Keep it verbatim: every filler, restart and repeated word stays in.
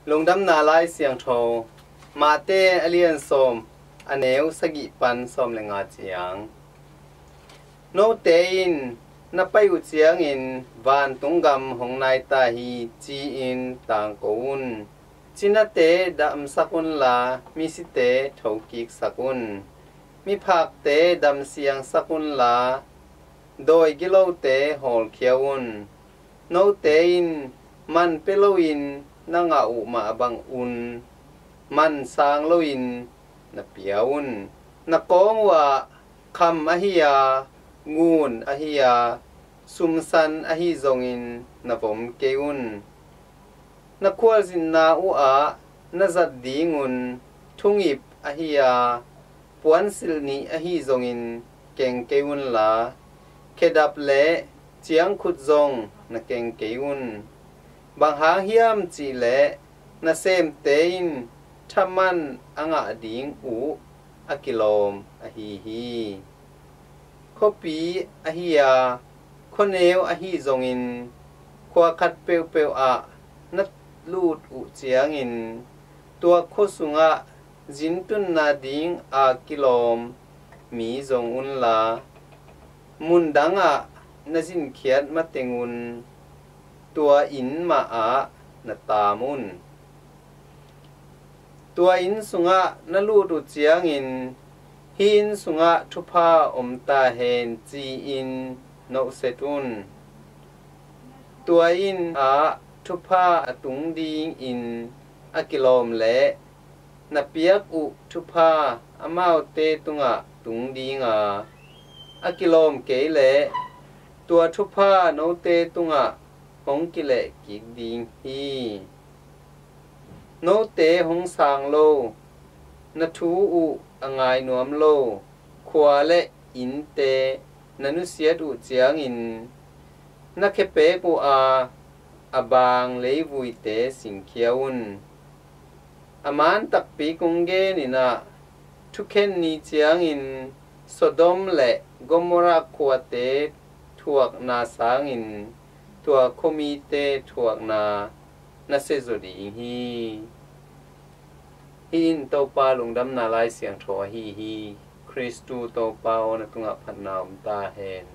Lungdamna Lai Siangtho, Mate a lian sawm, a neu sagih pan sawm le nga ciang. Note in na pai uh ciangin vantung gam hong nai ta hi, ci-in tangko un. Cinate damsak unla misite thokiksak un. Miphakte damsiangsak unla dawi gilote hawlkhia un. Note in man pia loin na ngah uh mah bangun man sang loin na pia un. Na kawng uhah kham ahi a, ngun ahi a, sumsan ahi zongin na vom kei un. Na khualzinna uhah na zat dingun thungip ahi a, puansilh nih ahi zongin keng kei unla, khedap le ciangkhut zong na keng kei un. Bang hang hiam cihleh nasemte in thaman a ngah ding uh a kilawm ahi hi. Khuapi ahi a, khuaneu ahi zongin khua khat peuhpeuh ah na lut uh ciangin tua khua sungah zintunna ding a kilawm mi zong unla, mundangah na zinkhiat matengun tua inn mahah na taam un. Tua inn sungah na lut uh ciangin, "Hih inn sungah thupha om ta hen," ci-in nohset un. Tua inn ah thupha a tung dingin a kilawm leh na piak uh thupha amaute tungah tung dinga, a kilawm kei leh tua thupha note tungah hong kilehkik ding hi. Note hong sang lo, na thu uh a ngai nuam lo khua le innte na nusiat uh ciangin, na khepek uh a, a baang leivuite singkhia un. A man takpi kong genin ah, thukhen ni ciangin Sodom le Gomorrah khuate thuakna sangin tua khuamite thuakna na siazaw ding hi. Hih in Topa lungdamna Lai Siangtho ahi hi. Khristu Topa aw, na tungah phatna om ta hen.